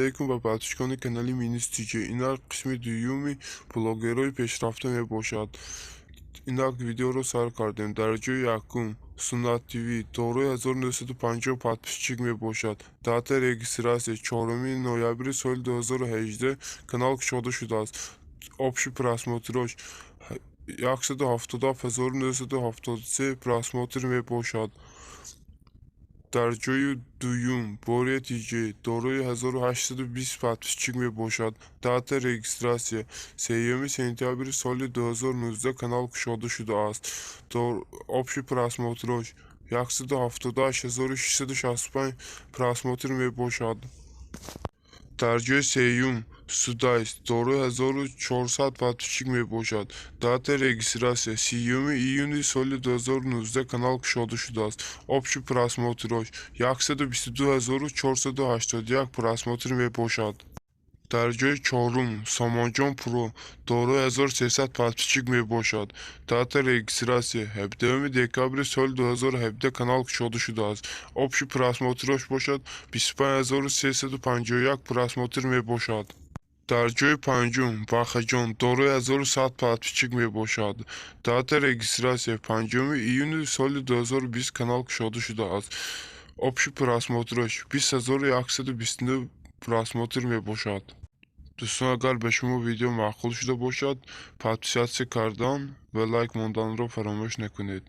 Алейкум ба подписчикони канали Минус ТЖ. Инак, қисми дуюми блогерҳои пешрафта мебошад. Инак, видеоро сар кардем. Дар ҷои якум Суннат ТВ, дорои 1950 подписчик мебошад. Дата регистрация 4 ноябри соли 2018 канал кушода шудааст. Общий просмотрош 177 973 просмотр мебошад. Дар ҷои дуюм Бория ТЖ, дорои 1820 подписчик мебошад. Дата регистрация 3 сентябри соли 2019 канал кушода шудааст. Общий просмотрош 178 665 просмотр мебошад. Дар ҷои сеюм Судайс, дорои 1400 подписчик мебошад. Дата регистрация 30 июни соли 2019 канал кушода шудааст. Общий просмотрош 122 481 просмотр мебошад. Дар ҷои чорум Сомонҷон Про, дорои 1300 подписчик мебошад. Дата регистрация 17 декабри соли 2017 канал кушода шудааст. Общий просмотрош бошад, 25 351 просмотр мебошад. Дар ҷои панҷум Бахаҷон, дорои 1100 подписчик мебошад. Дата регистрация 5 июни соли 2020 канал кушода шудааст. Общий просмотрош 20 129 просмотр мебошад. Дӯстон, агар ба шумо видео маъқул шуда бошад, подписаться кардан ва лайк монданро фаромӯш накунед.